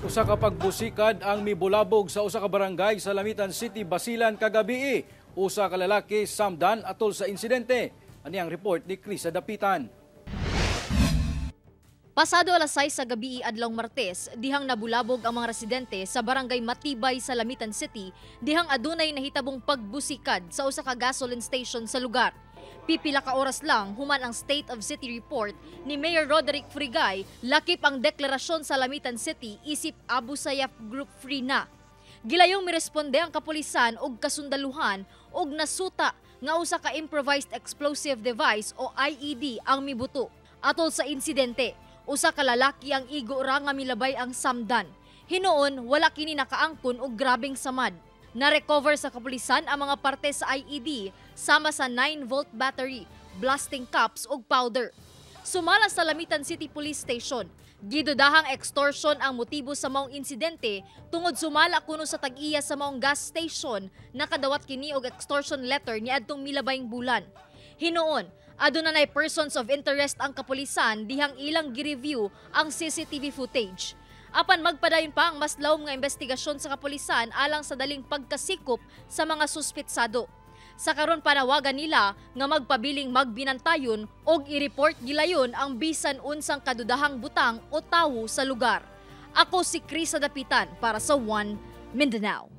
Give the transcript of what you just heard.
Usa ka pagbusikad ang mibulabog sa usa ka barangay sa Lamitan City, Basilan kagabii. Usa ka lalaki samdan atol sa insidente. Ani ang report ni Krisa Dapitan. Pasado alas 6 sa gabi adlawng Martes, dihang nabulabog ang mga residente sa Barangay Matibay sa Lamitan City, dihang adunay nahitabong pagbusikad sa usa ka gasoline station sa lugar. Pipila ka oras lang human ang State of City report ni Mayor Roderick Furigay, lakip ang deklarasyon sa Lamitan City isip Abu Sayyaf Group free na. Gilayong miresponde ang kapulisan og kasundaluhan og nasuta nga usa ka improvised explosive device o IED ang mibuto. Atol sa insidente, usa ka lalaki ang igo ra nga milabay ang samdan. Hinuon, wala kini nakaangkon og grabeng samad. Na-recover sa kapulisan ang mga parte sa IED sama sa 9-volt battery, blasting caps ug powder. Sumala sa Lamitan City Police Station, gidudahang extortion ang motibo sa maong insidente tungod sumala kuno sa tag-iya sa maong gas station, nakadawat kini og extortion letter niadtong milabayng bulan. Hinuon, aduna nay persons of interest ang kapulisan dihang ilang gi-review ang CCTV footage. Apan magpadayon pa ang mas lawom nga investigasyon sa kapulisan alang sa daling pagkasikop sa mga suspitsado. Sa karon, panawagan nila nga magpabiling magbinantayon og i-report gilayon ang bisan unsang kadudahang butang o tawo sa lugar. Ako si Krisa Dapitan para sa One Mindanao.